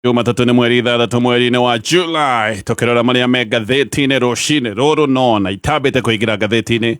Jumatatũ nĩ mweri 6 mweri-inĩ wa July, tũkĩrora marĩa me ngathĩti-inĩ rũcinĩ rũrũ, no na itambĩte kũingĩra ngathĩti-inĩ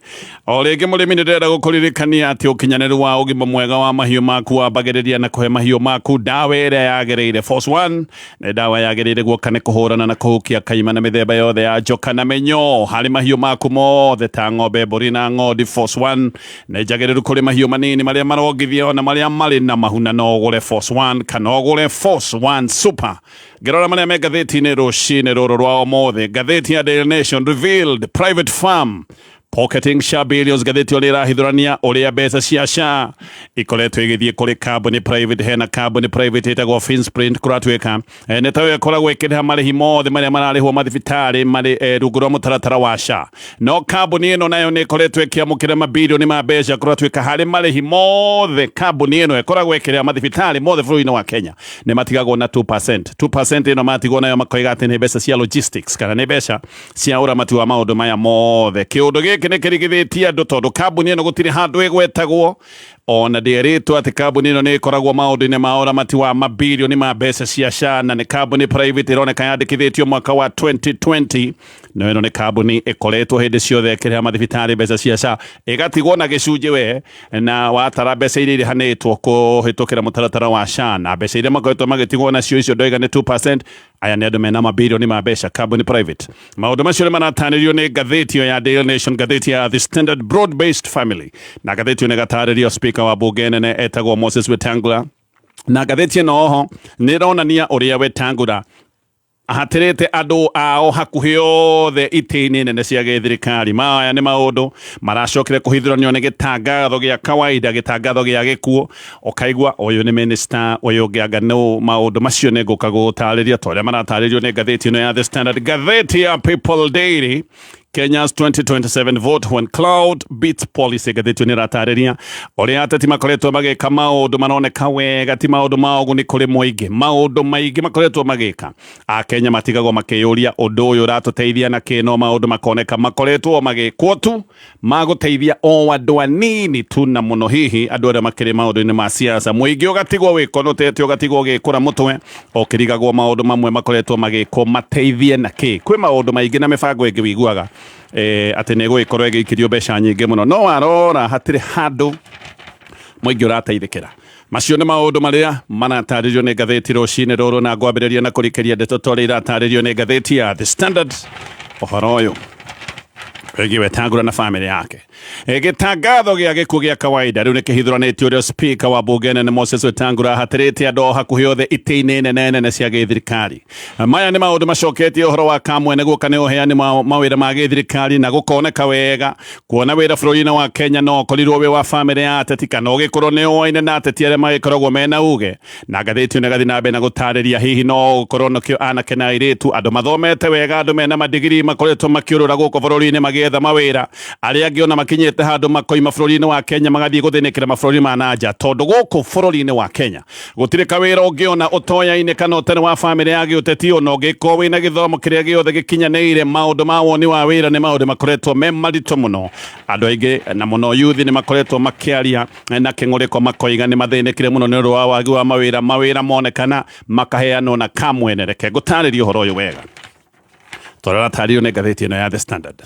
o rĩngĩ, mũrĩmi, nĩ ndĩrenda gũkũririkania atĩ ũkinyanĩru wa ũgima mwega wa mahiũ maku wambagĩrĩria na kũhe mahiũ maku ndawa ĩrĩa yagĩrĩire. Force One nĩ ndawa yagĩrĩire guoka nĩ kũhũrana na kũhukia kaima na mĩthemba yothe ya njoka na mĩnyoo harĩ mahiũ maku mothe ta ng'ombe, mbũri na ng'ondi. Force One nĩ njagĩrĩru kũrĩ mahiũ manini marĩa marongithia ona marĩa marĩ na mahu, na no ũgũre Force One kana ũgũre Force One Super. Ngĩrora marĩa me ngathĩti-inĩ rũcinĩ rũrũ rwa ũmũthĩ, ngathĩti ya Daily Nation, "Revealed: Private Firm Pocketing SHA Billions", ngathĩti ũrĩa ĩrahithũrania ũrĩa mbeca cia SHA ikoretwo igĩthiĩ kũrĩ kambuni private. Hena kambuni private ĩtagwo Finsprint, kũratuĩka nĩ tayo ĩkoragwo ĩkĩrĩha marĩhi mothe marĩa mararĩhwo mathibitarĩ marĩ rungu rwa mũtaratara wa SHA. No kambuni ĩno nayo nĩ ĩkoretwo ĩkĩamũkĩra mabirioni ma mbeca. Kũratuĩka harĩ marĩhi mothe kambuni ĩno ĩkoragwo ĩkĩrĩha mathibitarĩ mothe bũrũri-inĩ wa Kenya, nĩ matigagwo na 2%. 2% ĩno matigwo nayo makoiga atĩ nĩ mbeca cia logistics kana nĩ mbeca cia ũramati wa maũndũ maya mothe. Kĩũndũ gĩkĩ nĩ kĩrigithĩtie andũ tondũ kambuni ĩno gũtirĩ handũ ĩgwetagwo, ona ndĩerĩtwo atĩ kambuni ĩno nĩ ĩkoragwo maũndũ-inĩ ma ũramati wa mabirioni ma mbeca cia SHA, na nĩ kambuni private ĩroneka yandĩkithĩtio mwaka wa 2020. No ĩno nĩ kambuni ĩkoretwo hĩndĩ ciothe ĩkĩrĩha mathibitarĩ mbeca cia SHA, ĩgatigwo na gĩcunjĩ we, na watara mbeca iria irĩhanĩtwo kũhĩtũkĩra mũtaratara wa SHA na mbeca iria makoretwo magĩtigwo nacio, icio ndoiga nĩ 2%. Aya nĩ andũ mena mabirioni ma mbeca, kambuni private. Maũndũ macio nĩ maratarĩrio nĩ ngathĩti ĩyo ya Daily Nation. Ngathĩti ya The Standard, "Broad Based Family", na ngathĩti ĩyo nĩ ĩgatarĩrio speaker wa bunge nene etagwo Moses Wetangula, na ngathĩti ĩno oho nĩ ĩronania ũrĩa Wetangula ahatĩrĩte andũ ao hakuhĩ othe itĩ-inĩ nene cia gĩthirikari. Maya nĩ maũndũ maracokire kũhithũranio nĩ gĩtangatho gĩa kawaida, gĩtangatho gĩa gĩkuũ, ũkaigua ũyũ nĩ minister, ũyũ ũngĩ anga no. Maũndũ macio nĩ ngũka gũtarĩria ta ũrĩa maratarĩrio nĩ ngathĩti ĩno ya The Standard. Ngathĩti ya People Daily, "Kenya's 2027 vote: when clout beats policy". Ngathĩti nĩ ĩratarĩria ũrĩa ateti makoretwo magĩka maũndũ maroneka wega ti maũndũ ma ũguni kũrĩ mũingĩ. Maũndũ maingĩ makoretwo magĩka, Akenya matigagwo makĩyũria ũndũ ũyũ ũratũteithia na kĩ, no maũndũ makoneka makoretwo magĩkwo tu magũteithia o andũ anini tu, na mũno hihi andũ arĩa makĩrĩ maũndũ-inĩ ma siasa. Mũingĩ ũgatigwo wĩkonotete, ũgatigwo ũgĩkũra mũtwe ũkĩrigagwo maũndũ mamwe makoretwo magĩkwo mateithie na kĩ. Kwĩ maũndũ maingĩ na mĩbango ĩngĩ wiguaga atĩ nĩ ĩgũgĩkorwo ĩgĩikĩrio mbeca nyingĩ mũno, no warora hatirĩ handũ mũingĩ ũrateithĩkĩra. Macio nĩ maũndũ marĩa maratarĩrio nĩ ngathĩti rũcinĩ rũrũ, na ngwambĩrĩria na kũrikĩria ndeto ta ũrĩa iratarĩrio nĩ ngathĩti ya The Standard, ũhoro ũyũ wĩgiĩ Wetangula na famĩlĩ yake. Gĩtangatho gĩa gĩkuũ gĩa kawaida rĩu nĩ kĩhithũranĩtio ũrĩa speaker wa bunge nene Moses Wetangula ahatĩrĩte andũ o hakuhĩ othe itĩ-inĩ nene nene cia gĩthirikari. Maya nĩ maũndũ macoketie ũhoro wa kamwene guoka nĩ ũheani mawĩra ma gĩthirikari, na gũkoneka wega kuona wĩra bũrũri-inĩ wa Kenya no ũkorirwo wĩ wa famĩlĩ ya ateti kana ũgĩkorwo nĩ ũaine na ateti arĩa magĩkoragwo mena uge. Na ngathĩti ĩno ĩgathiĩ na mbere na gũtarĩria hihi no ũkorwo nĩkĩo anake na airĩtu, andũ mathomete wega, andũ mena madigiri makoretwo makĩũrũra gũkũ bũrũri-inĩ magĩetha mawĩra. Arĩa angĩ ona makinyĩte handũ makoima bũrũri-inĩ wa Kenya magathiĩ gũthĩnĩkĩra mabũrũri ma na nja, tondũ gũkũ bũrũri-inĩ wa Kenya gũtirĩ kawĩra ũngĩona ũtoyaine kana ũtarĩ wa famĩlĩ ya gĩũteti. Ona ũngĩkorwo wĩna gĩthomo kĩrĩa gĩothe gĩkinyanĩire, maũndũ ma woni wa wĩra nĩ maũndũ makoretwo me maritũ mũno. Andũ aingĩ na mũno yuthi nĩ makoretwo makĩaria na kĩng'ũrĩko, makoiga nĩ mathĩnĩkire mũno nĩ ũndũ wa wagi wa mawĩra. Mawĩra monekana makaheanwo na kamwene. Reke ngũtarĩrie ũhoro ũyũ wega tũraratarĩrio nĩ ngathĩti ĩno ya The Standard.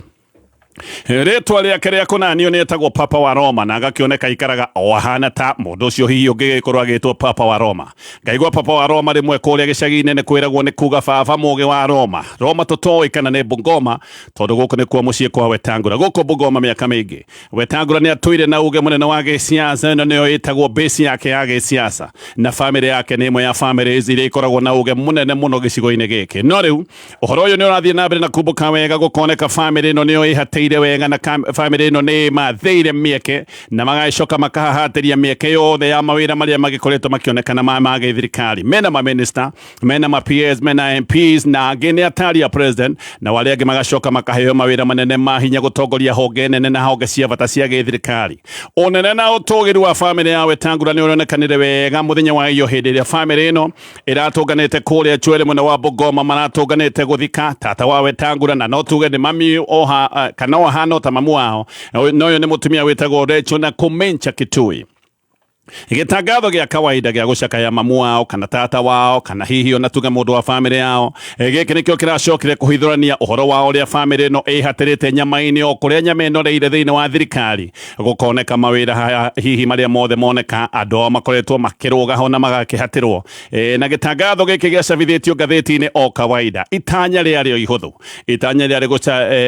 Rĩtwa rĩake rĩa kũnanio nĩ etagwo Papa wa Roma, na agakĩoneka aikaraga o ahana ta mũndũ ũcio hihi ũngĩgĩkorwo agĩtwo Papa wa Roma. Ngaigua Papa wa Roma rĩmwe kũrĩa gĩcagi-inĩ nĩ kwĩragwo nĩ kuga baba mũgĩ wa Roma. Roma tũtoĩ kana nĩ Bungoma, tondũ gũkũ nĩkuo mũciĩ kwa Wetangula. Gũkũ Bungoma mĩaka mĩingĩ Wetangula nĩ atũire na uge mũnene wa gĩsiasa. Ĩno nĩyo ĩtagwo base yake ya gĩsiasa, na famĩlĩ yake nĩ ĩmwe ya famĩlĩ iria ikoragwo na uge mũnene mũno gĩcigo-inĩ gĩkĩ. No rĩu ũhoro ũyũ nĩ ũrathiĩ na mbere na kumbũka wega, gũkoneka famĩlĩ ĩno nĩyo ĩhatĩire wega, na famĩlĩ ĩno nĩ ĩmathĩire mĩeke na magagĩcoka makahahatĩria mĩeke yothe ya mawĩra marĩa magĩkoretwo makĩonekana ma gĩthirikari. Mena maminista, mena ma PS, mena MPs, na angĩ nĩ atari a president, na arĩa angĩ magacoka makaheo mawĩra manene ma hinya gũtongoria honge nene na honge cia bata cia gĩthirikari. Ũnene na ũtũgĩru wa famĩlĩ ya Wetangula nĩ ũronekanire wega mũthenya wa iyo, hĩndĩ ĩrĩa famĩlĩ ĩno ĩratũnganĩte kũrĩa Chwele mwena wa Bungoma, maratũnganĩte gũthika tata wa Wetangula, na no tuge nĩ mami oha kana o ahana o ta mamu wao. No ũyũ nĩ mũtumia wĩtagwo Rachel na Kumencha Kitui. Gĩtangatho gĩa kawaida gĩa gũcakaya mamu wao kana tata wao kana hihi ona tuge mũndũ wa bamĩrĩ yao. Gĩkĩ nĩkĩo kĩracokire kũhithũrania ũhoro wa ũrĩa bamĩrĩ ĩno ĩhatĩrĩte nyama-inĩ o kũrĩa nyama ĩnoreire thĩinĩ wa thirikari. Gũkoneka mawĩra haya hihi marĩa mothe moneka andũ ao makoretwo makĩrũga ho na magakĩhatĩrwo. Na gĩtangatho gĩkĩ gĩacabithĩtio ngathĩti-inĩ o kawaida. Itanya rĩarĩo ihũthũ. Itanya rĩarĩ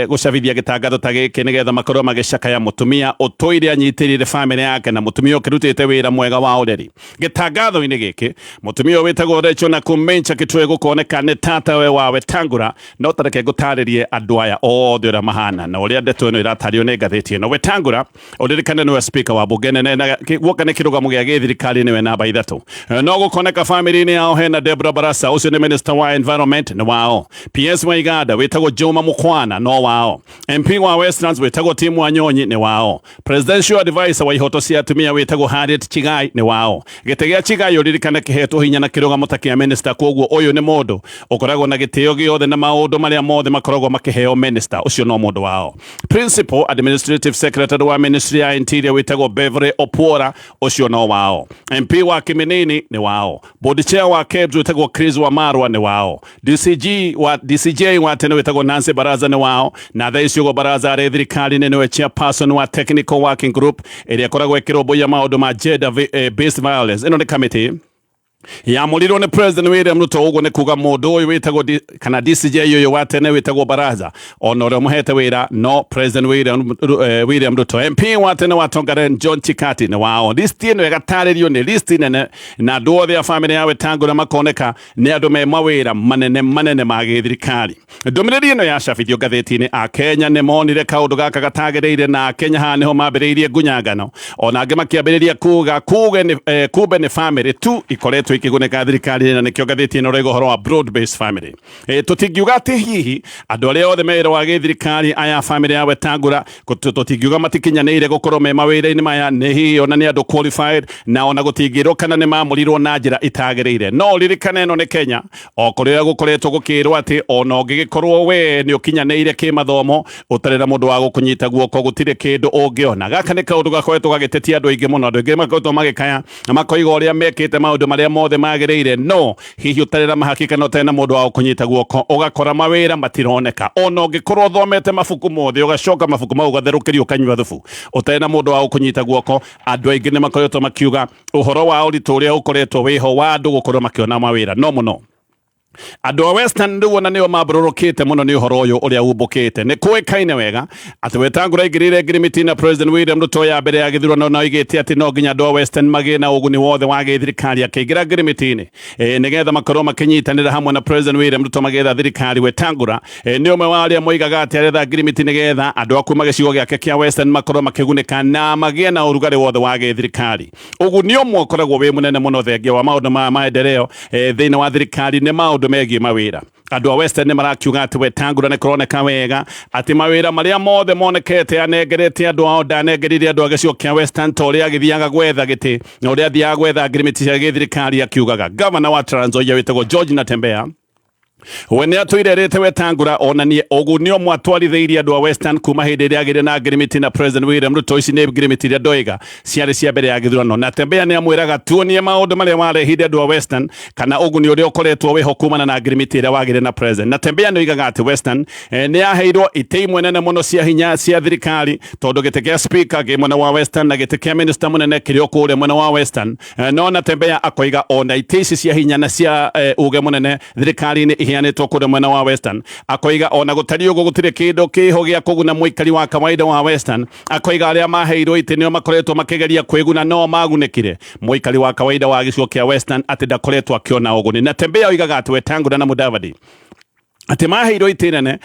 gũcabithia gĩtangatho ta gĩkĩ nĩgetha makorwo magĩcakaya mũtumia ũtũire anyitĩrĩire bamĩrĩ yake na mũtumia ũkĩrutĩte wĩra mwega wa ũreri. Gĩtangatho-inĩ gĩkĩ mũtumia ũyũ wĩtagwo Rachel Nakhumicha Kitui gũkoneka nĩ tatawe wa Wetangula. No ta reke ngũtarĩrie andũ aya othe ũrĩa mahana na ũrĩa ndeto ĩno ĩratarĩrio nĩ ngathĩti ĩno. Wetangula ũririkane nĩwe speaker wa bunge nene na guoka nĩ kĩrũgamo gĩa gĩthirikari nĩwe namba 3. No gũkoneka bamĩrĩ-inĩ yao hena Deborah Barasa, ũcio nĩ minister wa environment nĩ wao. PS wa Iganda wĩtagwo Juma Mukwana no wao. MP wa Westlands wĩtagwo Tim Wanyonyi nĩ wao. Presidential advisor wa ihoto cia atumia wĩtagwo Harriet Chigai nĩ wao. Gĩtĩ gĩa Chigai ũririkane kĩhetwo hinya na kĩrũgamo ta kĩa minister, koguo ũyũ nĩ mũndũ ũkoragwo na gĩtĩo gĩothe na maũndũ marĩa mothe makoragwo makĩheo minister, ũcio no mũndũ wao. Principal Administrative Secretary wa Ministry ya Interior wĩtagwo Beverly Opuora, ũcio no wao. MP wa Kiminini nĩ wao. Board Chair wa KEBS wĩtagwo Chris Wamarwa nĩ wao. DCG wa DCJ wa tene wĩtagwo Nancy Baraza nĩ wao. Na thaa ici ũguo Baraza arĩ thirikari-inĩ nĩwe chairperson wa Technical Working Group ĩrĩa ĩkoragwo ĩkĩrũmbũiya maũndũ ma gender based violence. Ĩno nĩ committee yamũrirwo nĩ President William Ruto. Ũguo nĩ kuga mũndũ ũyũ wĩtagwo kana DCJ ũyũ wa tene wĩtagwo Baraza ona ũrĩa ũmũhete wĩra no President William Ruto. MP wa tene wa Tongaren John Chikati nĩ wao. List ĩno ĩgatarĩrio nĩ list nene na andũ othe a bamĩrĩ ya Wetangula makoneka nĩ andũ me mawĩra manene manene ma gĩthirikari. Ndũmĩrĩri ĩno yacabithio ngathĩti-inĩ, Akenya nĩ monire kaũndũ gaka gatagĩrĩire na Akenya haha nĩho mambĩrĩirie ngunyangano, ona angĩ makĩambĩrĩria kuga kumbe nĩ family tu ikoretwo ikĩgunĩka thirikari, na nĩkĩo ngathĩti ĩno ĩrauga ũhoro wa broad based family. Tũtingiuga atĩ hihi andũ arĩa othe me wĩra wa gĩthirikari aya family ya Wetangula tũtingiuga matikinyanĩire gũkorwo me mawĩra-inĩ maya, nĩ hihi ona nĩ andũ qualified na ona gũtingĩrwo kana nĩ mamũrirwo na njĩra itagĩrĩire. No ũririkane ĩno nĩ Kenya, o kũrĩa gũkoretwo gũkĩrwo atĩ ona ũngĩgĩkorwo we nĩ ũkinyanĩire kĩmathomo ũtarĩ na mũndũ wa gũkũnyita guoko gũtirĩ kĩndũ ũngĩona. Gaka nĩ kaũndũ gakoretwo gagĩtetia andũ aingĩ mũno, andũ aingĩ makoretwo magĩkaya na makoiga ũrĩa mekĩte maũndũ marĩa mothe magĩrĩire, no hihi ũtarĩ na mahakika na ũtarĩ na mũndũ wa gũkũnyita guoko ũgakora mawĩra matironeka. Ona ũngĩkorwo ũthomete mabuku mothe ũgacoka mabuku mau ũgatherũkĩrio ũkanyua thubu ũtarĩ na mũndũ wa gũkũnyita guoko, andũ aingĩ nĩ makoretwo makiuga ũhoro wa ũritũ ũrĩa ũkoretwo wĩho wa andũ gũkorwo makĩona mawĩra. No mũno andũ a Western rĩu ona nĩo mambũrũrũkĩte mũno nĩ ũhoro ũyũ ũrĩa umbũkĩte. Nĩ kũĩkaine wega atĩ Wetangula aingĩrĩire ngirimiti na President William Ruto ya mbere ya gĩthurano na oigĩte atĩ no nginya andũ a Western magĩe na ũguni wothe wa gĩthirikari. Akĩingĩra ngirimiti-inĩ nĩgetha makorwo makĩnyitanĩra hamwe na President William Ruto magĩetha thirikari. Wetangula nĩ ũmwe wa arĩa moigaga atĩ aretha ngirimiti nĩgetha andũ a kuma gĩcigo gĩake kĩa Western makorwo makĩgunĩka na magĩe na ũrugarĩ wothe wa gĩthirikari. Ũguni ũmwe ũkoragwo wĩ mũnene mũno thengia wa maũndũ ma maendeleo thĩinĩ wa thirikari nĩ maũndũ megiĩ mawĩra. Andũ a Western nĩ marakiuga atĩ Wetangula nĩ kũroneka wega atĩ mawĩra marĩa mothe monekete anengerete andũ ao, ndanengerire andũ a gĩcigo kĩa Western ta ũrĩa agĩthiaga gwetha gĩtĩ na ũrĩa athiaga gwetha ngirimiti cia gĩthirikari akiugaga. Gavana wa Trans Nzoia wĩtagwo George Natembeya we nĩ atũire erĩte Wetangula onanie ũguni ũmwe atwarithĩirie andũ a Western kuma hĩndĩ ĩrĩa agĩire na ngirimiti na President William Ruto. Ici nĩ ngirimiti iria ndoiga ciarĩ cia mbere ya gĩthurano. Natembeya nĩ amwĩraga tuonie maũndũ marĩa warehire andũ a Western kana ũguni ũrĩa ũkoretwo wĩho kumana na ngirimiti ĩrĩa wagĩire na President. Natembeya nĩ oigaga atĩ Western nĩ yaheirwo itĩ imwe nene mũno cia hinya cia thirikari, tondũ gĩtĩ kĩa speaker kĩ mwena wa Western na gĩtĩ kĩa minister mũnene kĩrĩ o kũrĩa mwena wa Western. No Natembeya akoiga ona itĩ ici cia hinya na cia uge mũnene thirikari-inĩ iheanĩtwo kũrĩa mwena wa Western, akoiga ona gũtariĩ ũguo gũtirĩ kĩndũ kĩho gĩa kũguna mũikari wa kawaida wa Western. Akoiga arĩa maheirwo itĩ nĩo makoretwo makĩgeria kwĩguna no magunĩkire. Mũikari wa kawaida wa gĩcigo kĩa Western atĩ ndakoretwo akĩona ũguni. Natembeya oigaga atĩ Wetangula na Mudavadi atĩ maheirwo itĩ nene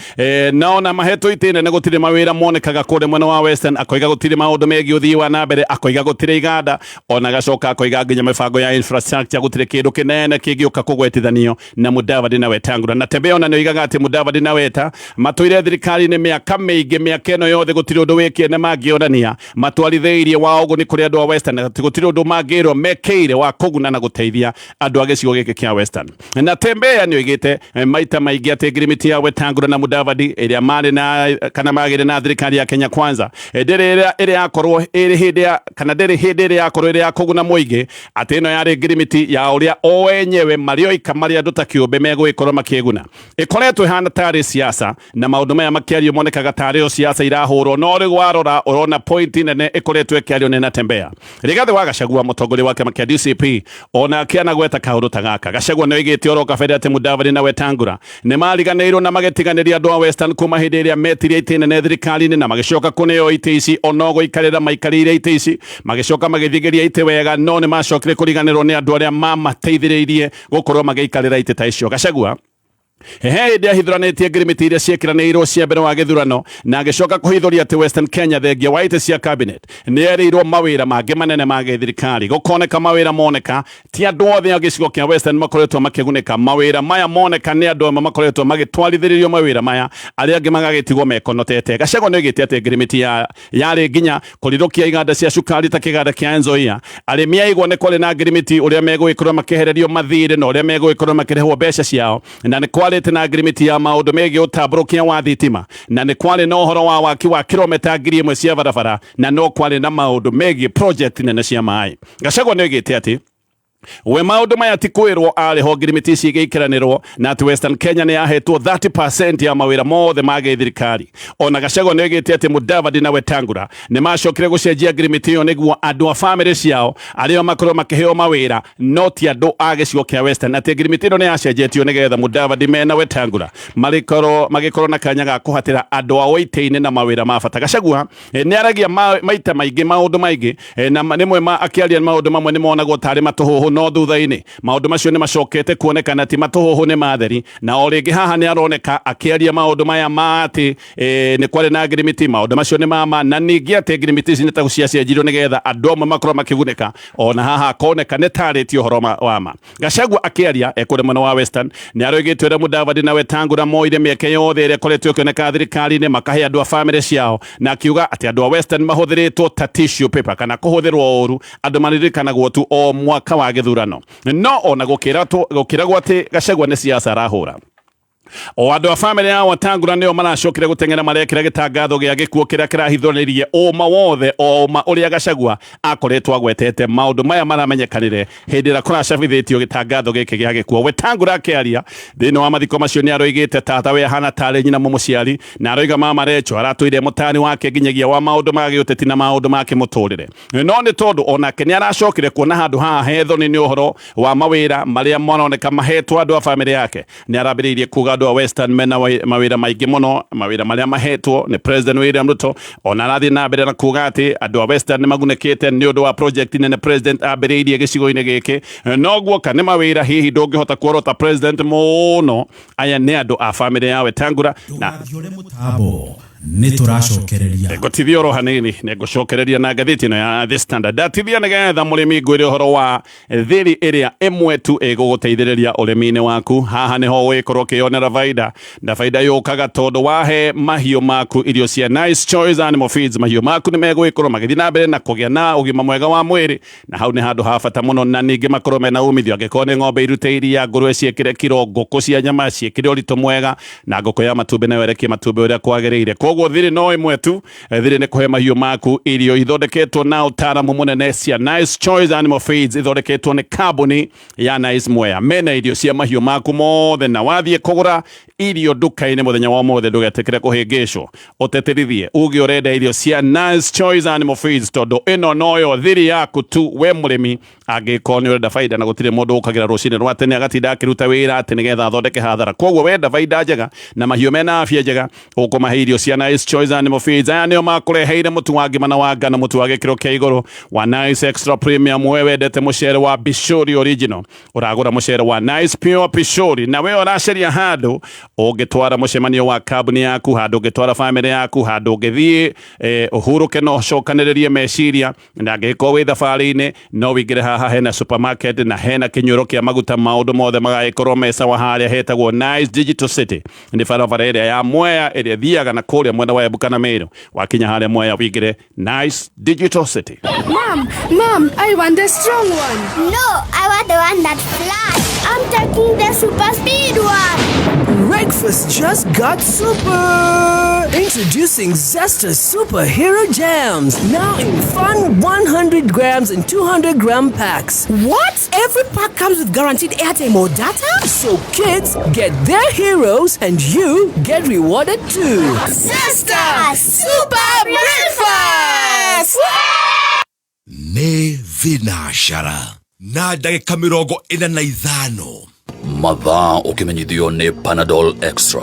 na ona mahetwo itĩ nene gũtirĩ mawĩra monekaga kũrĩa mwena wa Western. Akoiga gũtirĩ maũndũ megiĩ ũthii wa na mbere, akoiga gũtirĩ iganda, ona gacoka akoiga nginya mĩbango ya infrastructure gũtirĩ kĩndũ kĩnene kĩngĩũka kũgwetithanio na Mudavadi na Wetangula. Natembeya ona nĩ oigaga atĩ Mudavadi na Weta matũire thirikari-inĩ mĩaka mĩingĩ, mĩaka ĩno yothe gũtirĩ ũndũ wĩ kĩene mangĩonania matwarithĩirie wa ũguni kũrĩ andũ a Western, atĩ gũtirĩ ũndũ mangĩrwo mekĩire wa kũguna na gũteithia andũ a gĩcigo gĩkĩ kĩa Western. Natembeya nĩ oigĩte maita maingĩ atĩ atĩ ngirimiti ya Wetangula na Mudavadi ĩrĩa marĩ na kana magĩrĩ na thirikari ya Kenya Kwanza ndĩrĩ ĩrĩa ĩrĩa yakorwo ĩrĩ hĩndĩ ya kana ndĩrĩ hĩndĩ ĩrĩa yakorwo ĩrĩ ya kũguna mũingĩ, atĩ ĩno yarĩ ngirimiti ya ũrĩa o enyewe marĩ oika marĩ andũ ta kĩũmbe megũgĩkorwo makĩguna. Ĩkoretwo ĩhana tarĩ siasa na maũndũ maya makĩario monekaga tarĩ o siasa irahũrwo, no rĩu warora ũrona point nene ĩkoretwo ĩkĩario nĩ Natembeya. Rigathĩ wa Gachagua, mũtongoria wa kĩama kĩa DCP, onake anagweta kaũndũ ta gaka. Gachagua nĩ oigĩte oro kabere atĩ Mudavadi na Wetangula nĩ mariganĩirwo na magĩtiganĩria andũ a Western kuma hĩndĩ ĩrĩa metirie itĩ nene thirikari-inĩ na magĩcoka kũneo itĩ ici ono gũikarĩra maikarĩire itĩ ici, magĩcoka magĩthigĩria itĩ wega, no nĩ macokire kũriganĩrwo nĩ andũ arĩa mamateithĩrĩirie gũkorwo magĩikarĩra itĩ ta icio. Gachagua he hĩndĩ ahithũranĩtie ngirimiti iria ciĩkĩranĩirwo cia mbere wa gĩthurano na agĩcoka kũhithũria atĩ Western Kenya thengia wa itĩ cia cabinet nĩ erĩirwo mawĩra mangĩ manene ma gĩthirikari. Gũkoneka mawĩra moneka ti andũ othe a gĩcigo kĩa Western makoretwo makĩgunĩka. Mawĩra maya moneka nĩ andũ amwe makoretwo magĩtwarithĩrĩrio mawĩra maya, arĩa angĩ magagĩtigwo mekonotete. Gachagua nĩ oigĩte atĩ ngirimiti ya yarĩ nginya kũrirũkia iganda cia cukari ta kĩganda kĩa Nzoia. Arĩmi a igwa nĩ kwarĩ na ngirimiti ũrĩa megũgĩkorwo makĩehererio mathirĩ na ũrĩa megũgĩkorwo makĩrĩhwo mbeca ciao, na nĩ kwarĩte na ngirimiti ya maũndũ megiĩ ũtambũrũkia wa thitima, na nĩ kwarĩ na ũhoro wa waki wa kilomita 1000 cia barabara, na no kwarĩ na maũndũ megiĩ project nene cia maĩ. Gachagua nĩ oigĩte atĩ we maũndũ maya ti kwĩrwo arĩ ho ngirimiti ici igĩikĩranĩrwo, na atĩ Western Kenya nĩ yahetwo 30% ya mawĩra mothe ma gĩthirikari. Ona Gachagua nĩ oigĩte atĩ Mudavadi na Wetangula nĩ macokire gũcenjia ngirimiti ĩyo nĩguo andũ a bamĩrĩ ciao arĩa makorwo makĩheo mawĩra, no ti andũ a gĩcigo kĩa Western, atĩ ngirimiti ĩno nĩ yacenjetio nĩgetha Mudavadi mena Wetangula marĩkorwo magĩkorwo na kanya ga kũhatĩra andũ ao itĩ-inĩ na mawĩra ma bata. Gachagua nĩ aragia maita maingĩ maũndũ maingĩ, na rĩmwe akĩaria maũndũ mamwe nĩ monagwo tarĩ matũhũhũ, no thutha-inĩ maũndũ macio nĩ macokete kuonekana ti matũhũhũ, nĩ matheri. Na o rĩngĩ haha nĩ aroneka akĩaria maũndũ maya ma atĩ nĩ kwarĩ na ngirimiti, maũndũ macio nĩ mama, na ningĩ atĩ ngirimiti ici nĩ ta ciacenjirio nĩgetha andũ amwe makorwo makĩgunĩka. Ona haha akoneka nĩ tarĩtie ũhoro wa ma. Gachagua akĩaria ekũrĩ mwena wa Western nĩ aroigĩte ũrĩa Mudavadi na Wetangula moire mĩeke yothe ĩrĩa ĩkoretwo ĩkĩoneka thirikari-inĩ makahe andũ a bamĩrĩ ciao, na akiuga atĩ andũ a Western mahũthĩrĩtwo ta tissue paper kana kũhũthĩrwo ũru, andũ maririkanagwo tu o mwaka wa gĩthurano. No ona gũkĩragwo atĩ Gachagua nĩ siasa arahũra, o andũ a bamĩrĩ ya Wetangula nĩo maracokire gũteng'era marekĩra gĩtangatho gĩa gĩkuũ kĩrĩa kĩrahithũrĩrie ũma wothe, o ũma ũrĩa Gachagua akoretwo agwetete. Maũndũ maya maramenyekanire hĩndĩ ĩrĩa kũracabithĩtio gĩtangatho gĩkĩ gĩa gĩkuũ. Wetangula akĩaria thĩinĩ wa mathiko macio nĩ aroigĩte tata we ahana tarĩ nyina mũmũciari, na aroiga mama Recho aratũire mũtani wake nginyagia wa maũndũ ma gĩũteti na maũndũ ma kĩmũtũrĩre. No nĩ tondũ onake nĩ aracokire kuona handũ haha he thoni nĩ ũhoro wa mawĩra marĩa maroneka mahetwo andũ a bamĩrĩ yake, nĩ arambĩrĩirie kuga andũ a Western mena mawĩra maingĩ mũno, mawĩra marĩa mahetwo nĩ President William Ruto. Ona arathiĩ na mbere na kuga atĩ andũ a Western nĩ magunĩkĩte nĩ ũndũ wa project nene President ambĩrĩirie gĩcigo-inĩ gĩkĩ. No guoka nĩ mawĩra hihi ndũngĩhota kuorota President mũno. Aya nĩ andũ a bamĩrĩ ya Wetangula na Ndũgathiore mũtambo, nĩ tũracokereria. Ngũtithia oro hanini nĩ ngũcokereria na ngathĩti ĩno ya The Standard. Ndatithia nĩgetha mũrĩmi ngwĩre ũhoro wa thiri ĩrĩa ĩmwe tu ĩgũgũteithĩrĩria ũrĩmi-inĩ waku. Haha nĩho ũgĩkorwo ũkĩyonera baida, na baida yũkaga tondũ wahe mahiũ maku irio cia Nice Choice Animal Feeds, mahiũ maku nĩ megũgĩkorwo magĩthiĩ na mbere na kũgĩa na ũgima mwega wa mwĩrĩ, na hau nĩ handũ ha bata mũno, na ningĩ makorwo mena umithio. Angĩkorwo nĩ ng'ombe irute iria, ngũrwe ciĩkĩre kiro, ngũkũ cia nyama ciĩkĩre ũritũ mwega, na ngũkũ ya matumbĩ nayo ĩrekie matumbĩ ũrĩa kwagĩrĩire. Koguo thiri no ĩmwe tu, thiri nĩ kũhe mahiũ maku irio ithondeketwo na ũtaaramu mũnene cia Nice Choice Animal Feeds, ithondeketwo nĩ kambuni ya Nice Mwea. Mena irio cia mahiũ maku mothe, na wathiĩ kũgũra irio nduka-inĩ mũthenya wa ũmũthĩ ndũgetĩkĩre kũhĩngĩcwo, ũteterithie uge ũrenda irio cia Nice Choice Animal Feeds, tondũ ĩno noyo thiri yaku tu we mũrĩmi angĩkorwo nĩ ũrenda baida, na gũtirĩ mũndũ ũkagĩra rũcinĩ rwa tene agatinda akĩruta wĩra atĩ nĩgetha athondeke hathara. Koguo wenda baida njega na mahiũ mena afya njega, ũkũmahe irio cia Nice Choice Animal Feeds. Aya nĩo makũreheire mũtu wa ngima na wa ngano, mũtu wa gĩkĩro kĩa igũrũ wa Nice Extra Premium. We wendete mũcere wa Bishori Original, ũragũra mũcere wa Nice Pure Pishori. Na we ũracaria handũ ũngĩtwara mũcemanio wa kambuni yaku, handũ ũngĩtwara bamĩrĩ yaku, handũ ũngĩthiĩ ũhurũke na ũcokanĩrĩrie meciria, na angĩkorwo wĩ thabarĩ-inĩ no wĩingĩre haha hena supermarket na hena kĩnyuĩro kĩa maguta, maũndũ mothe magagĩkorwo me sawa harĩa hetagwo Nice Digital City. Nĩ barabara ĩrĩa ya Mwea ĩrĩa ĩthiaga na kũrĩa mwena wa Embu kana Meru. Wakinya harĩa Mwea wĩingĩre Nice Digital City. Mom, Mom, I want the strong one. No, I want the one that flies. I'm taking the super speed one. Breakfast just got super! Introducing Zesta Superhero Jams, now in fun 100 grams and 200 gram packs. What? Every pack comes with guaranteed airtime or data? So kids get their heroes and you get rewarded too. Zesta Super Breakfast! Nĩ thinacara na ndagĩka 45. Mathaa ũkĩmenyithio nĩ Panadol Extra.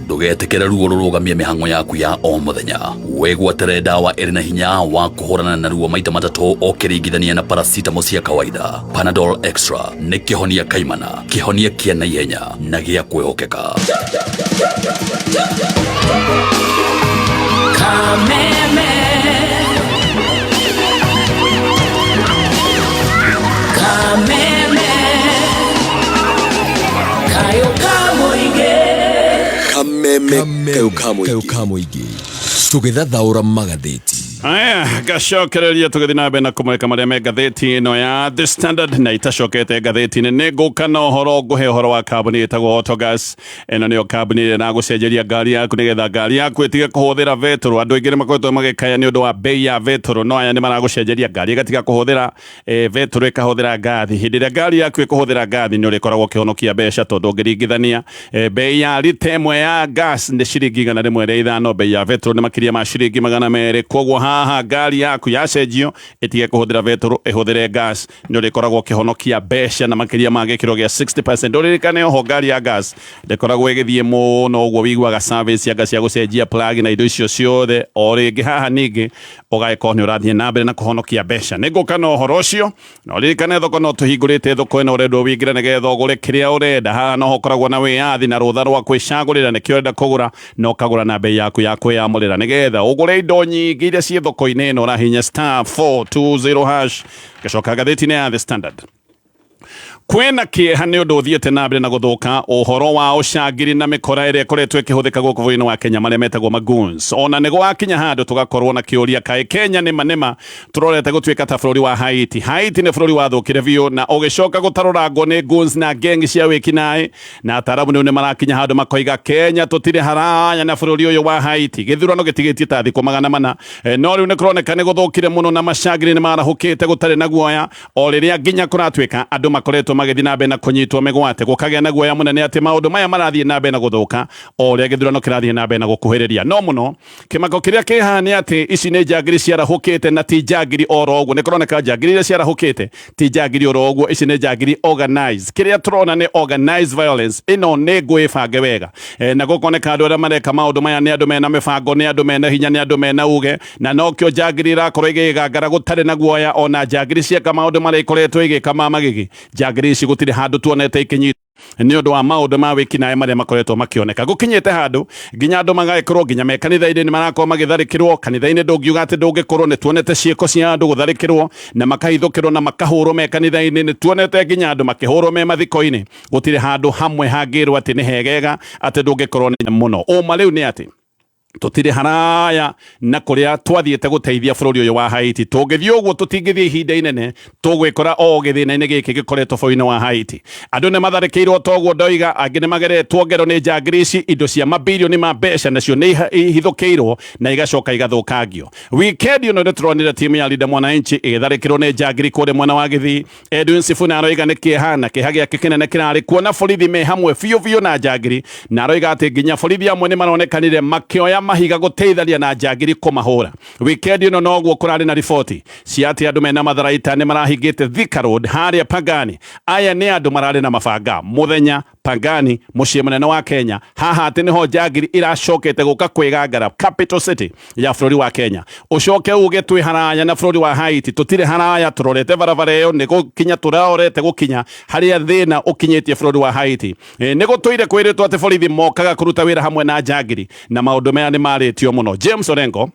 Ndũgetĩkĩre ruo rũrũgamie mĩhang'o yaku ya o mũthenya. Wĩgwatĩre ndawa ĩrĩ na hinya wa kũhũrana na ruo maita matatũ ũkĩringithania na paracetamol cia kawaida. Panadol Extra nĩ kĩhonia kaimana, kĩhonia kĩa naihenya na gĩa kwĩhokeka. Kameme kayo ka mũingĩ tũgĩthathaũra magathĩti. Aya, gacokereria tũgĩthiĩ na mbere na kũmũrĩka marĩa me ngathĩti ĩno ya The Standard na itacokete ngathĩti-inĩ. Nĩ ngũka na ũhoro, ngũhe ũhoro wa kambuni ĩtagwo Autogas. Ĩno nĩyo kambuni ĩrĩa ĩragũcenjeria ngari yaku nĩgetha ngari yaku ĩtige kũhũthĩra betũrũ. Andũ aingĩ nĩ makoretwo magĩkaya nĩ ũndũ wa bei ya betũrũ, no aya nĩ maragũcenjeria ngari ĩgatiga kũhũthĩra betũrũ ĩkahũthĩra ngathi. Hĩndĩ ĩrĩa ngari yaku ĩkũhũthĩra ngathi nĩ ũrĩkoragwo ũkĩhonokia mbeca, tondũ ũngĩringithania bei ya rita ĩmwe ya gas nĩ ciringi 105, bei ya betũrũ nĩ makĩria ma ciringi 200. Koguo haha ngari yaku yacenjio ĩtige kũhũthĩra betũrũ ĩhũthĩre gas, nĩ ũrĩkoragwo ũkĩhonokia mbeca na makĩria ma gĩkĩro gĩa 60%. Ũririkane oho ngari ya gas ndĩkoragwo ĩgĩthiĩ mũno ũguo wĩiguaga service anga cia gũcenjia plug na indo icio ciothe. O rĩngĩ haha ningĩ ũgagĩkorwo nĩ ũrathiĩ na mbere na kũhonokia mbeca. Nĩ ngũka na ũhoro ũcio, na ũririkane thoko no tũhingũrĩte thoko ĩno ũrendwo wĩingĩre nĩgetha ũgũre kĩrĩa ũrenda. Haha noho ũkoragwo na wĩyathi na rũtha rwa kwĩcagũrĩra nĩkĩo ũrenda kũgũra, na ũkagũra na bei yaku ya kwĩyamũrĩra nĩgetha ũgũre indo nyingĩ iria ciĩ thoko-inĩ ĩno. Ũrahihinya *420# gacoka ngathĩti-inĩ ya The Standard. Kwĩna kĩeha nĩ ũndũ ũthiĩte na mbere na gũthũka ũhoro wa ũcangiri na mĩkora ĩrĩa ĩkoretwo ĩkĩhũthĩka gũkũ bũrũri-inĩ wa Kenya, marĩa metagwo magoons. Ona nĩ gwakinya handũ tũgakorwo na kĩũria, kaĩ Kenya nĩma nĩma tũrorete gũtuĩka ta bũrũri wa Haiti? Haiti nĩ bũrũri wathũkire biũ na ũgĩcoka gũtarũrangwo nĩ goons na gang cia wĩkinaĩ, na ataaramu rĩu nĩ marakinya handũ makoiga Kenya tũtirĩ haraya na bũrũri ũyũ wa Haiti. Gĩthurano gĩtigĩtie ta thikũ 400, no rĩu nĩ kũroneka nĩ gũthũkire mũno na macangiri nĩ marahũkĩte gũtarĩ na guoya, o rĩrĩa nginya kũratuĩka andũ makoretwo magĩthiĩ na mbere na kũnyitwo mĩgwate, gũkagĩa na guoya mũnene atĩ maũndũ maya marathiĩ na mbere na gũthũka o ũrĩa gĩthurano kĩrathiĩ na mbere na gũkuhĩrĩria. No mũno kĩmako kĩrĩa kĩ haha nĩ atĩ ici nĩ njangiri ciarahũkĩte, na ti njangiri oro ũguo. Nĩ kũroneka njangiri iria ciarahũkĩte ti njangiri oro ũguo, ici nĩ njangiri organized. Kĩrĩa tũrona nĩ organized violence, ĩno nĩ ngũĩ bange wega, na gũkoneka andũ arĩa mareka maũndũ maya nĩ andũ mena mĩbango, nĩ andũ mena hinya, nĩ andũ mena uge, na nokĩo njangiri irakorwo igĩgangara gũtarĩ na guoya. Ona njangiri cieka maũndũ marĩa ikoretwo igĩka ma magigi, njangiri ici gũtirĩ handũ tuonete ikinyitwo nĩ ũndũ wa maũndũ ma wĩkinaĩ marĩa makoretwo makĩoneka. Gũkinyĩte handũ nginya andũ magagĩkorwo nginya me kanitha-inĩ nĩ marakorwo magĩtharĩkĩrwo. Kanitha-inĩ ndũngiuga atĩ ndũngĩkorwo, nĩ tuonete ciĩko cia andũ gũtharĩkĩrwo na makahithũkĩrwo na makahũrwo me kanitha-inĩ, nĩ tuonete nginya andũ makĩhũrwo me mathiko-inĩ. Gũtirĩ handũ hamwe hangĩrwo atĩ nĩ hegega atĩ ndũngĩkorwo nĩ mũno. Ũma rĩu nĩ atĩ tũtirĩ haraya na kũrĩa twathiĩte gũteithia bũrũri ũyũ wa Haiti. Tũngĩthiĩ ũguo tũtingĩthiĩ ihinda inene, tũgwĩkora o gĩthĩna-inĩ gĩkĩ gĩkoretwo bũrũri-inĩ wa Haiti. Andũ nĩ matharĩkĩirwo toguo ndoiga, angĩ nĩ mageretwo ngero nĩ njangiri ici, indo cia mabirioni ma mbeca nacio nĩ ihithũkĩirwo na igacoka igathũkangio. Weekend ĩno nĩ tũronire timu ya Linda Mwananchi ĩgĩtharĩkĩrwo nĩ njangiri kũrĩa mwena wa Gĩthii. Edwin Sifuna aroiga nĩ kĩeha, na kĩeha gĩake kĩnene kĩrarĩ kuona borithi me hamwe biũ biũ na njangiri, na aroiga atĩ nginya borithi amwe nĩ maronekanire makĩoya mahiga gũteithania na njangiri kũmahũra. Weekend ĩno noguo kũrarĩ na riboti cia atĩ andũ mena matharaita nĩ marahingĩte Thika Road harĩa Pangani. Aya nĩ andũ mararĩ na mabanga mũthenya Pangani, mũciĩ mũnene wa Kenya. Haha atĩ nĩho njangiri iracokete gũka kwĩgangara capital city ya bũrũri wa Kenya. Ũcoke uge twĩ haraya na bũrũri wa Haiti, tũtirĩ haraya, tũrorete barabara ĩyo nĩ gũkinya tũrorete gũkinya harĩa thĩna ũkinyĩtie bũrũri wa Haiti. Nĩ gũtũire kwĩrĩtwo atĩ borithi mokaga kũruta wĩra hamwe na njangiri, na maũndũ maya nĩ marĩtio mũno. James Orengo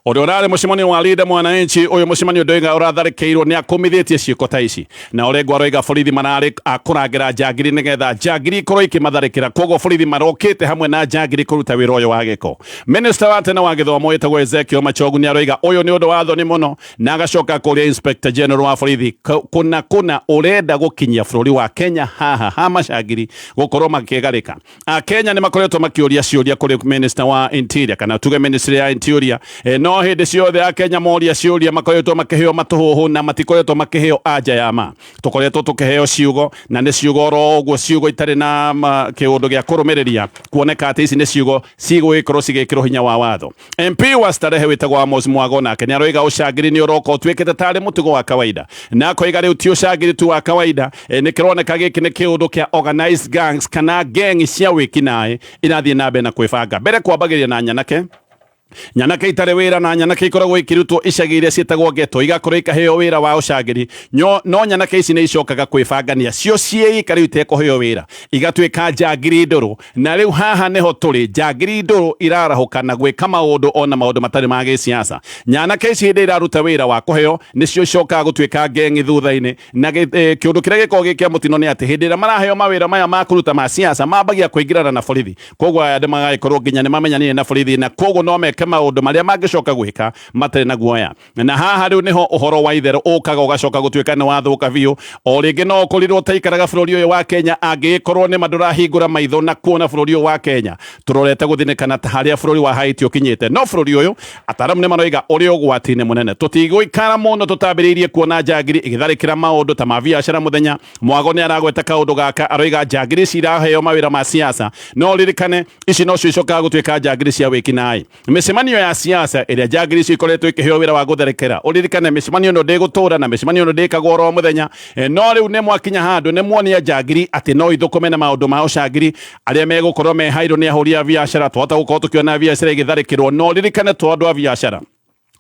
Ũrĩa ũrarĩ mũcemanio wa Linda Mwananchi, ũyũ mũcemanio ndoiga ũratharĩkĩirwo nĩ akũmithĩtie ciĩko ta ici, na Orengo aroiga borithi mararĩ a kũrangĩra njangiri nĩgetha njangiri ikorwo ikĩmatharĩkĩra, koguo borithi marokĩte hamwe na njangiri kũruta wĩra ũyũ wa gĩko. Minister wa tene wa gĩthomo wĩtagwo Ezekiel Machogu nĩ aroiga ũyũ nĩ ũndũ wa thoni mũno, na agacoka kũria Inspector General wa borithi kũna kũna ũrenda gũkinyia bũrũri wa Kenya haha ha macangiri gũkorwo makĩgarĩka. Akenya nĩ makoretwo makĩũria ciũria kũrĩ Minister wa Interior, kana tuge Ministry ya Interior, no hĩndĩ ciothe Akenya moria ciũria makoretwo makĩheo matũhũhũ na matikoretwo makĩheo anja ya ma. Tũkoretwo tũkĩheo ciugo na nĩ ciugo oro ũguo, ciugo itarĩ na kĩũndũ gĩa kũrũmĩrĩria kuoneka atĩ ici nĩ ciugo cigũgĩkorwo cigĩkĩrwo hinya wa watho. MP wa Starehe wĩtagwo Amos Mwago nake nĩ aroiga ũcangiri nĩ ũroka ũtuĩkĩte tarĩ mũtugo wa kawaida, na akoiga rĩu ti ũcangiri tu wa kawaida, nĩ kĩroneka gĩkĩ nĩ kĩũndũ kĩa organized gangs kana gang cia wĩkinaĩ irathiĩ na mbere na kwĩbanga. Mbere kwambagĩrĩria na nyanake, nyanake itarĩ wĩra na nyanake ikoragwo ikĩrutwo icagi iria ciĩtagwo ghetto, igakorwo ikaheo wĩra wa ũcangĩri. No nyanake ici nĩ icokaga kwĩbangania cio ciĩika rĩu itekũheo wĩra, igatuĩka njangiri ndũrũ. Na rĩu haha nĩho tũrĩ, njangiri ndũrũ irarahũka na gwĩka maũndũ ona maũndũ matarĩ ma gĩsiasa. Nyanake ici hĩndĩ iraruta wĩra wa kũheo nĩcio icokaga gũtuĩka ngengi thutha-inĩ, na kĩũndũ kĩrĩa gĩkoragwo gĩ kĩa mũtino nĩ atĩ hĩndĩ ĩrĩa maraheo mawĩra maya ma kũruta ma siasa mambagia kũingĩrana na borithi, koguo aya andũ magagĩkorwo nginya nĩ mamenyanire na borithi, na koguo no meke maũndũ marĩa mangĩcoka gwĩka matarĩ na guoya. Na haha rĩu nĩho ũhoro wa itherũ ũkaga ũgacoka gũtuĩka nĩ wathũka biũ. O rĩngĩ no ũkorirwo ũtaikaraga bũrũri ũyũ wa Kenya, angĩgĩkorwo nĩ ma ndũrahingũra maitho na kuona bũrũri ũyũ wa Kenya tũrorete gũthinĩkana ta harĩa bũrũri wa Haiti ũkinyĩte. No bũrũri ũyũ ataaramu nĩ maroiga ũrĩ ũgwati-inĩ mũnene. Tũtigũikara mũno tũtambĩrĩirie kuona njangiri ĩgĩtharĩkĩra maũndũ ta ma biacara mũthenya. Mwago nĩ aragweta kaũndũ gaka, aroiga njangiri ici iraheo mawĩra ma siasa, no ririkane ici nocio icokaga gũtuĩka njangiri cia wĩkinaĩ. Mĩcemanio ya siasa ĩrĩa njangiri icio ikoretwo ikĩheo wĩra wa gũtherekera, ũririkane mĩcemanio ĩno ndĩgũtũra na mĩcemanio ĩno ndĩkagwo oro mũthenya. No rĩu nĩ mwakinya handũ nĩ muonia njangiri atĩ no ithũkũme na maũndũ ma ũcangiri arĩa megũkorwo mehairwo nĩ ahũri a biacara. Twahota gũkorwo tũkĩona biacara igĩtharĩkĩrwo, no ririkane to andũ a biacara,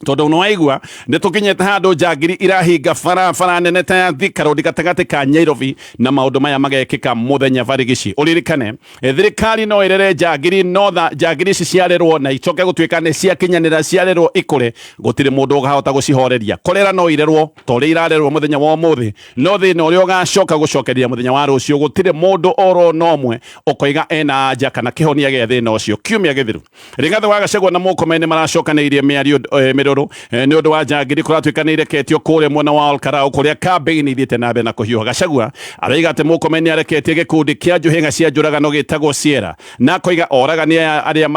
tondũ nĩ waigua nĩ tũkinyĩte handũ njangiri irahinga barabara nene ta ya Thika Road gatagatĩ ka Nairobi, na maũndũ maya magekĩka mũthenya barigici. Ũririkane thirikari no ĩrere njangiri, no tha njangiri ici ciarerwo na icoke gũtuĩka nĩ ciakinyanĩra, ciarerwo ikũre, gũtirĩ mũndũ ũkahota gũcihoreria. Korera no irerwo ta ũrĩa irarerwo mũthenya wa ũmũthĩ, no thĩna ũrĩa ũgacoka gũcokeria mũthenya wa rũciũ, gũtirĩ mũndũ oro na ũmwe ũkoiga ena anja kana kĩhonia gĩa thĩna ũcio. Kiumia gĩthiru Rigathi wa Gachagua na Murkomen nĩ maracokanĩirie mĩario mĩrũrũ nĩ ũndũ wa njangiri kũratuĩka nĩ ireketio kũrĩa mwena wa Olkarau kũrĩa kambĩini ithiĩte na mbere na kũhiũha. Gachagua aroiga atĩ Murkomen nĩ areketie gĩkundi kĩa njũhĩga cia njũragano gĩtagwo Sierra, na akoiga oragani aya arĩa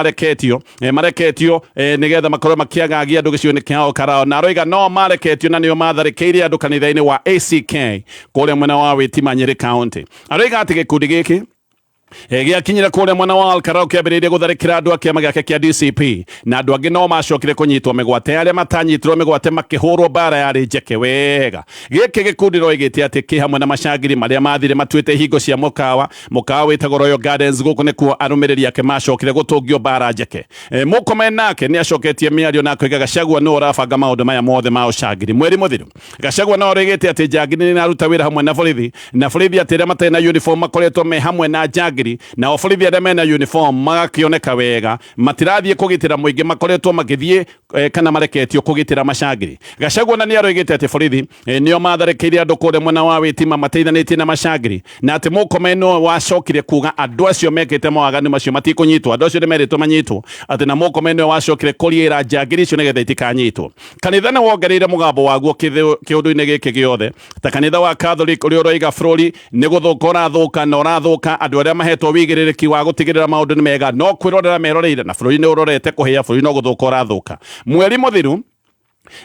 mareketio nĩgetha makorwo makĩagagia andũ gĩcigo-inĩ kĩa Olkarau, na aroiga no mareketio na nĩo matharĩkĩire andũ kanitha-inĩ wa ACK kũrĩa mwena wa Witima, Nyeri County. Aroiga atĩ gĩkundi gĩkĩ gĩakinyire kũrĩa mwena wa Olkarau kĩambĩrĩirie gũtharĩkĩra andũ a kĩama gĩake kĩa DCP, na andũ angĩ no macokire kũnyitwo mĩgwate. Arĩa matanyitirwo mĩgwate makĩhũrwo mbara yarĩ njeke wega. Gĩkĩ gĩkundi roigĩte atĩ kĩ hamwe na macangiri marĩa mathire matuĩte hingo cia mũkawa wĩtagwo Royal Gardens. Gũkũ nĩkuo arũmĩrĩri ake macokire gũtũngio mbara njeke. Murkomen nake nĩ acoketie mĩario na akoiga Gachagua nĩwe ũrabanga maũndũ maya mothe ma ũcangiri. Mweri mũthiru Gachagua no oigĩte atĩ njangiri nĩ iraruta wĩra hamwe na borithi, na borithi atĩ arĩa matarĩ na uniform makoretwo me hamwe na njangiri, nao borithi arĩa mena uniform magakĩoneka wega matirathiĩ kũgitĩra mũingĩ, makoretwo magĩthiĩ kana mareketio kũgitĩra macangiri. Gachagua na nĩ aroigĩte atĩ borithi nĩo matharĩkĩire andũ kũrĩa mwena wa Witima mateithanĩtie na macangiri, na atĩ Murkomen no wacokire kuga andũ acio mekĩte mawaganu macio matikũnyitwo, andũ acio nĩ merĩtwo manyitwo, atĩ na Murkomen nĩwe wacokire kũriĩra njangiri icio nĩgetha itikanyitwo. Kanitha nĩ wongereire mũgambo waguo kĩũndũ-inĩ gĩkĩ gĩothe, ta kanitha wa Catholic ũrĩa ũroiga bũrũri nĩ gũthũka ũrathũka na ũrathũka, andũ arĩa mahetwo wĩigĩrĩrĩki wa gũtigĩrĩra maũndũ nĩ mega no kwĩrorera meroreire, na bũrũri nĩ ũrorete kũhĩa, bũrũri no gũthũka ũrathũka. Mweri mũthiru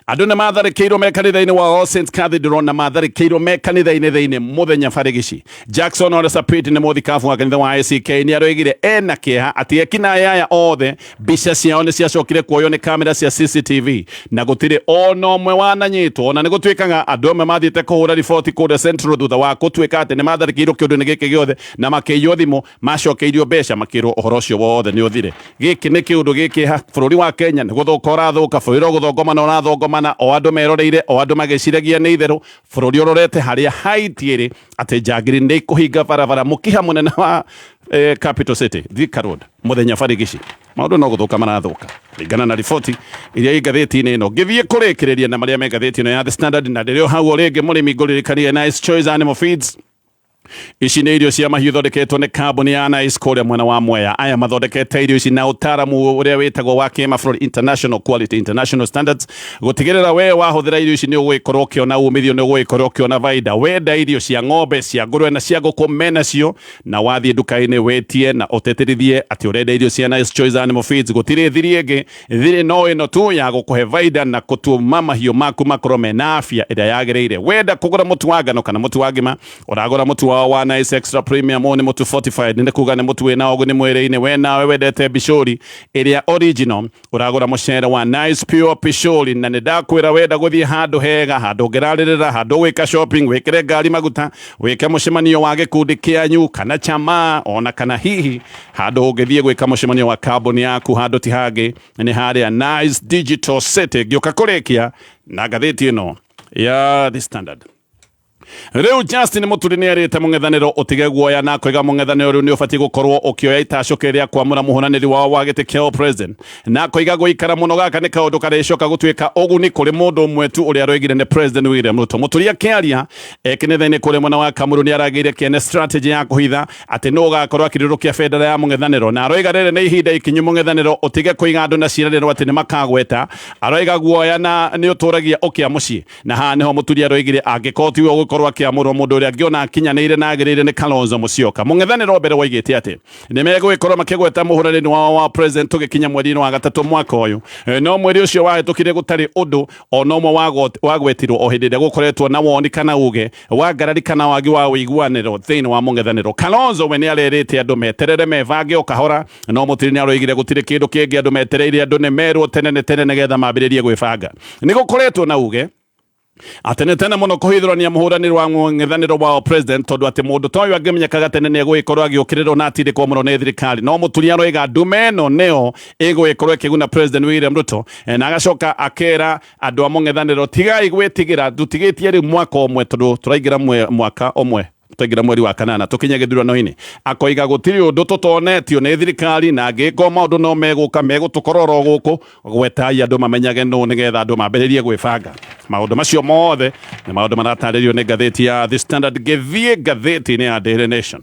andũ nĩ matharĩkĩirwo me kanitha-inĩ wa All Saints Cathedral, na matharĩkĩirwo me kanitha-inĩ thĩinĩ mũthenya barigici. Jackson Ole Sapit nĩ mũthikabu wa kanitha wa ACK nĩ aroigire ena kĩeha atĩ ekinaĩ aya othe mbica ciao nĩ ciacokire kuoywo nĩ kamera cia CCTV na gũtirĩ ona ũmwe wananyitwo, ona nĩ gũtuĩkaga andũ amwe mathiĩte kũhũra riboti kũrĩa Central thutha wa gũtuĩka atĩ nĩ matharĩkĩirwo kĩũndũ-inĩ gĩkĩ gĩothe na makĩiywo thimũ, macokeirio mbeca makĩrwo ũhoro ũcio wothe nĩ ũthire. Gĩkĩ nĩ kĩũndũ gĩkĩha bũrũri wa Kenya nĩ gũthũka ũrathũka, bũrũri no gũthongomana ũrathongomana, o andũ meroreire, o andũ magĩciragia nĩ itherũ, bũrũri ũrorete harĩa Haiti ĩrĩ atĩ njangiri nĩ ikũhinga barabara. Mũkiha mũnene wa Capital City, Thika Road, muthenya barigici. Maundu no guthuka marathuka ringana na riboti iria i ngathĩti-inĩ ĩno. Ngĩthiĩ kũrĩkĩrĩria na marĩa me ngathĩti ĩno ya The Standard, na ndĩrĩ o hau o rĩngĩ mũrĩmi ngũririkanie Nice Choice Animal Feeds. Ici nĩ irio cia mahiũ ithondeketwo nĩ kambuni ya Nice kũrĩa mwena wa Mwea. Aya mathondekete irio ici na ũtaaramu ũrĩa wĩtagwo wa kĩmabũrũri, International Quality, International Standards, gũtigĩrĩra we wahũthĩra irio ici nĩ ũgũgĩkorwo ũkĩona umithio, nĩ ũgũgĩkorwo ũkĩona baida. Wenda irio cia ng'ombe, cia ngũrwe na cia ngũkũ, menacio, na wathiĩ nduka-inĩ wĩtie na ũtĩtĩrithie atĩ ũrenda irio cia Nice Choice Animal Feeds. Gũtirĩ thiri ĩngĩ, thiri no ĩno tu ya gũkũhe baida na gũtũma mahiũ maku makorwo mena afya ĩrĩa yagĩrĩire. Wenda kũgũra mũtu wa ngano kana mũtu wa ngima, ũragũra mũtu wao wa Nice Extra Premium. Ũyũ nĩ mũtu fortified, nĩ kuga nĩ mũtu wĩna ũguni mwĩrĩ-inĩ. We nawe wendete bicũri ĩrĩa original, ũragũra mũcere wa Nice Pure Pishori. Na nĩ ndakwĩra, wenda gũthiĩ handũ hega, handũ ũngĩrarĩrĩra, handũ ũgwĩka shopping, wĩkĩre ngari maguta, wĩke mũcemanio wa gĩkundi kĩanyu kana chama, ona kana hihi handũ ũngĩthiĩ gwĩka mũcemanio wa kambuni yaku, handũ ti hangĩ nĩ harĩa Nice Digital City. Ngĩũka kũrĩkia na ngathĩti ĩno ya The Standard. Rĩu Justin Muturi nĩ erĩte mũng'ethanĩro ũtige guoya, na akoiga mũng'ethanĩro rĩu nĩ ũbatiĩ gũkorwo ũkĩoya itacũkĩ rĩa kwamũra mũhũranĩri wao wa gĩtĩ kĩa president, na akoiga gũikara mũno gaka nĩ kaũndũ karĩcoka gũtuĩka ũguni kũrĩ mũndũ ũmwe tu, ũrĩa aroigire nĩ President William Ruto. Muturi akĩaria kanitha-inĩ kũrĩa mwena wa Kamuru nĩ aragĩire kĩene strategy ya kũhitha atĩ nũ ũgakorwo akĩrĩrũkia bendera ya mũng'ethanĩro, na aroiga rĩrĩ nĩ ihinda ikinyu mũng'ethanĩro ũtige kũiga andũ na ciĩranĩro atĩ nĩ makagweta. Aroiga guoya na nĩ ũtũragia ũkĩa mũciĩ, na haha nĩho Mũturi aroigire angĩkorwo tiwe ũgũkorwo akĩamũrwo, mũndũ ũrĩa angĩona akinyanĩire na agĩrĩire nĩ Kalonzo Musyoka. Mũng'ethanĩro mbere woigĩte atĩ nĩ megũgĩkorwo makĩgweta mũhũranĩri wao wa president tũgĩkinya mweri-inĩ wa gatatũ mwaka ũyũ. No mweri ũcio wahĩtũkire gũtarĩ ũndũ ona ũmwe wagwetirwo, o hĩndĩ ĩrĩa gũkoretwo na woni kana uge wa ngarari kana wagi wa ũiguanĩro thĩinĩ wa mũng'ethanĩro. Kalonzo we nĩ arerĩte andũ meterere, mebange o kahora, no Mũturi nĩ aroigire gũtirĩ kĩndũ kĩngĩ andũ metereire, andũ nĩ merwo tene nĩ tene nĩgetha mambĩrĩrie gwĩbanga. Nĩ gũkoretwo na uge atĩ nĩ tene mũno kũhithũrania mũhũranĩri wa mũng'ethanĩro wa president, tondũ atĩ mũndũ ta ũyũ angĩmenyekaga tene nĩ egũgĩkorwo agĩũkĩrĩrwo na atindĩkwo mũno nĩ thirikari. No Mũturi aroiga ndume ĩno nĩyo ĩgũgĩkorwo ĩkĩguna President William Ruto. Na agacoka akera andũ a mũng'ethanĩro, tigai gwĩtigĩra, tũtigĩtie rĩu mwaka ũmwe, tondũ tũraingĩra mwaka ũmwe twaingĩra mweri wa kanana tũkinye gĩthurano-inĩ. Akoiga gũtirĩ ũndũ tũtonetio nĩ thirikari, na angĩkorwo maũndũ no megũka megũtũkorora gũkũ, gwetai andũ mamenyage nũ nĩgetha andũ mambĩrĩrie gwĩbanga. Maũndũ macio mothe nĩ maũndũ maratarĩrio nĩ ngathĩti ya The Standard. Ngĩthiĩ ngathĩti-inĩ ya Daily Nation,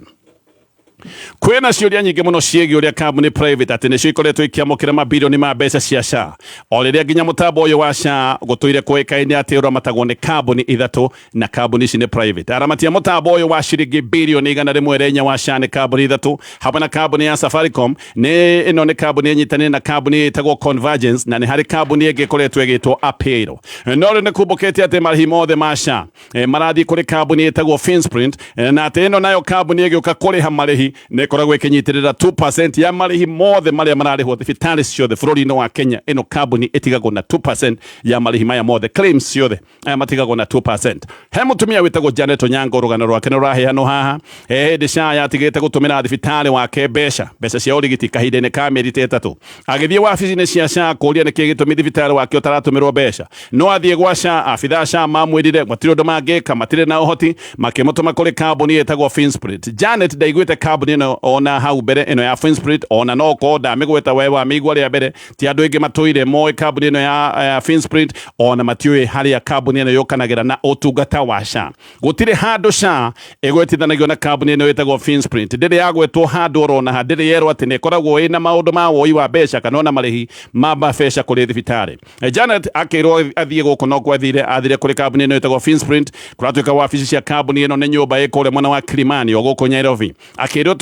kwĩna ciũria nyingĩ mũno ciĩgiĩ ũrĩa kambuni private atĩ nĩcio ikoretwo ikĩamũkĩra mabirioni ma mbeca cia SHA, o rĩrĩa nginya mũtambo ũyũ wa SHA gũtũire kũĩkaine atĩ ũramatagwo nĩ kambuni ithatũ, na kambuni ici nĩ private. Aramati a mũtambo ũyũ wa ciringi birioni 104 wa SHA nĩ kambuni ithatũ, hamwe na kambuni ya Safaricom. Nĩ ĩno nĩ kambuni ĩnyitanĩire na kambuni ĩtagwo Convergence, na nĩ harĩ kambuni ĩngĩ ĩkoretwo ĩgĩtwo Apero. No rĩu nĩ kumbũkĩte atĩ marĩhi mothe ma SHA marathiĩ kũrĩ kambuni ĩtagwo Finsprint, na atĩ ĩno nayo kambuni ĩgĩũka kũrĩha marĩhi nĩ ĩkoragwo ĩkĩnyitĩrĩra 2% ya marĩhi mothe marĩa mararĩhwo thibitarĩ ciothe bũrũri-inĩ wa Kenya. Ĩno kambuni ĩtigagwo na 2% ya marĩhi maya mothe, claims ciothe, aya matigagwo na 2%. He mũtumia wĩtagwo Janet Onyango, rũgano rwake nĩ rũraheanwo haha. He hĩndĩ SHA yatigĩte gũtũmĩra thibitarĩ wake mbeca cia ũrigiti kahinda-inĩ ka mĩeri ta 3. Agĩthiĩ wabici-inĩ cia SHA kũũria nĩkĩ gĩtũmi thibitarĩ wake ũtaratũmĩrwo mbeca. No athiĩ gwa SHA, abithaa SHA mamwĩrire gũtirĩ ũndũ mangĩka, matirĩ na ũhoti, makĩmũtũma kũrĩ kambuni ĩtagwo Finsprint. Janet ndaiguĩte kambuni ĩno ona hau mbere, ĩno ya Finsprint, ona no korwo ndamĩgweta we wamĩigua rĩa mbere. Ti andũ aingĩ matũire moĩ kambuni ĩno ya Finsprint, ona matiũĩ harĩa kambuni ĩno yũkanagĩra na ũtungata wa SHA. Gũtirĩ handũ SHA ĩgwetithanagio na kambuni ĩno ĩtagwo Finsprint, ndĩrĩ yagwetwo handũ orona ha, ndĩrĩ yerwo atĩ nĩ ĩkoragwo ĩna maũndũ ma woi wa mbeca kana ona marĩhi ma mbeca kũrĩ thibitarĩ. Janet akĩrwo athiĩ gũkũ no kwathire, athire kũrĩ kambuni ĩno ĩtagwo Finsprint. Kũratuĩka wabici cia kambuni ĩno nĩ nyũmba ĩ kũrĩa mwena wa Kilimani o gũkũ Nairobi. Akĩrwo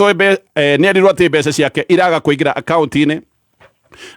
nĩ erirwo atĩ mbeca ciake iraga kũingĩra akaunti-inĩ,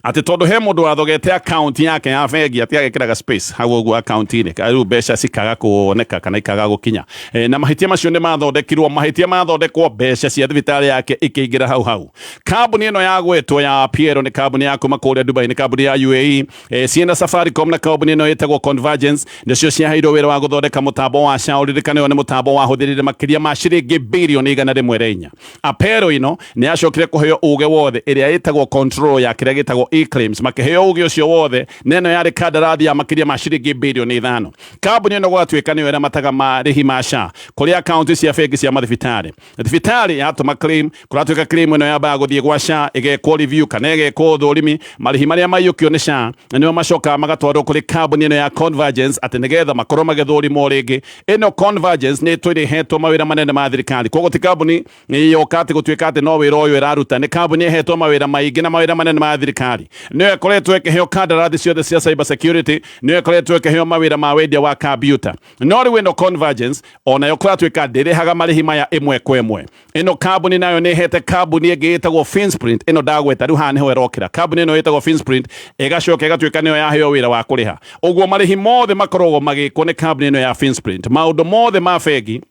atĩ tondũ he mũndũ wathogete akaunti yake ya bengi, atĩ agekĩraga space hau ũguo akaunti-inĩ, rĩu mbeca cikaga kuoneka kana ikaga gũkinya. Na mahĩtia macio nĩ mathondekirwo. Mahĩtia mathondekwo, mbeca cia thibitarĩ yake ikĩingĩra hau hau. Kambuni ĩno ya gwetwo ya Piero nĩ kambuni ya kuma kũrĩa Dubai, nĩ kambuni ya UAE. Ciĩna Safaricom na kambuni ĩno ĩtagwo Convergence nĩcio ciaheirwo wĩra wa gũthondeka mũtambo wa SHA. Ũririkane ũyũ nĩ mũtambo wahũthĩrire makĩria ma ciringi birioni 104. Apero ĩno nĩ yacokire kũheo uge wothe ĩrĩa ĩtagwo control ya kĩrĩa Gĩtagwo eClaims. Makĩheo ũgĩ ũcio wothe, na ĩno yarĩ kandarathi ya makĩria ma ciringi bilioni 5. Kambuni ĩno gũgatuĩka nĩyo ĩramataga marĩhi ma SHA kũrĩ akaunti cia bengi cia mathibitarĩ. Thibitarĩ yatũma claim, kũratuĩka claim ĩno yambaga gũthiĩ gwa SHA, ĩgekwo review kana ĩgekwo ũthũrimi. Marĩhi marĩa maiyũkio nĩ SHA nĩo macokaga magatwarwo kũrĩ kambuni ĩno ya Convergence atĩ nĩgetha makorwo magĩthũrimwo rĩngĩ. Ĩno Convergence nĩ ĩtũire ĩhetwo mawĩra manene ma thirikari, koguo ti kambuni yoka atĩ gũtuĩka atĩ no wĩra ũyũ ĩraruta, nĩ kambuni ĩhetwo mawĩra maingĩ na mawĩra manene ma thirikari. Nĩyo ĩkoretwo ĩkĩheo kandarathi ciothe cia cyber security, nĩyo ĩkoretwo ĩkĩheo mawĩra ma wendia wa kompiuta. No rĩu ĩno Convergence onayo kũratuĩka ndĩrĩhaga marĩhi maya ĩmwe kwa ĩmwe. Ĩno kambuni nayo nĩ ĩhete kambuni ĩngĩ ĩtagwo Finsprint. Ĩno ndagweta rĩu haha nĩho ĩrokĩra. Kambuni ĩno ĩtagwo Finsprint ĩgacoka ĩgatuĩka nĩyo yaheo wĩra wa kũrĩha. Ũguo marĩhi mothe makoragwo magĩkwo nĩ kambuni ĩno ya Finsprint, maũndũ mothe ma bengi,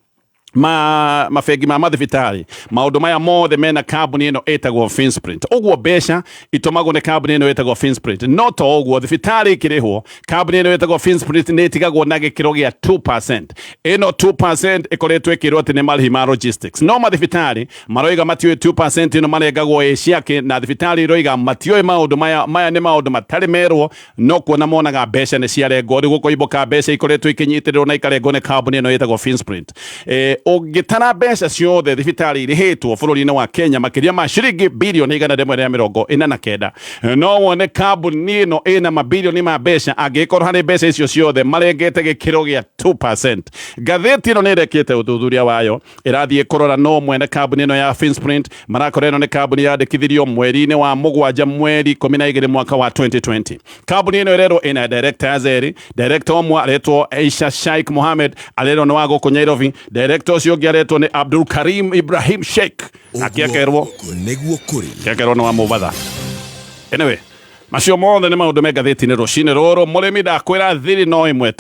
ma mabengi ma mathibitarĩ, maũndũ maya mothe mena kambuni ĩno ĩtagwo Finsprint. Ũguo mbeca itũmagwo nĩ kambuni ĩno ĩtagwo Finsprint. No to ũguo, thibitarĩ ĩkĩrĩhwo, kambuni ĩno ĩtagwo Finsprint nĩ ĩtigagwo na gĩkĩro gĩa 2%. Ĩno 2% ĩkoretwo ĩkĩrwo atĩ nĩ marĩhi ma logistics, no mathibitarĩ maroiga matiũĩ 2% ĩno marengagwo ĩ ciake, na thibitarĩ iroiga matiũĩ maũndũ maya. Maya nĩ maũndũ matarĩ merwo, no kuona monaga mbeca nĩ ciarengwo. Rĩu gũkoimbũka mbeca ikoretwo ikinyitĩrĩrwo na ikarengwo nĩ kambuni ĩno ĩtagwo Finsprint. Ũngĩtara mbeca ciothe thibitarĩ irĩhĩtwo bũrũri-inĩ wa Kenya, makĩria ma ciringi bilioni 149, no wone kambuni ĩno ĩna mabilioni ma mbeca angĩkorwo harĩ mbeca icio ciothe marengete gĩkĩro gĩa 2%. Ngathĩti ĩno nĩ ĩrekĩte ũthuthuria wayo, ĩrathiĩ kũrora no mwene kambuni ĩno ya Finsprint. Marakora ĩno nĩ kambuni yandĩkithirio mweri-inĩ wa mũgwanja, mweri 12, mwaka wa 2020. Kambuni ĩno ĩrerwo ĩna directors erĩ. Director ũmwe aretwo Aisha Sheikh Mohammed, arerwo nĩ wa gũkũ Nairobi. Director ũcio ũngĩ aretwo nĩ Abdul Karim Ibrahim Sheikh, nake akerwo nĩguo kũrĩ akerwo nĩ wa Mombasa. Anyway, macio mothe nĩ maũndũ me ngathĩti-inĩ rũcinĩ rũrũ. Mũrĩmi, ndakwĩra thiri no ĩmwe.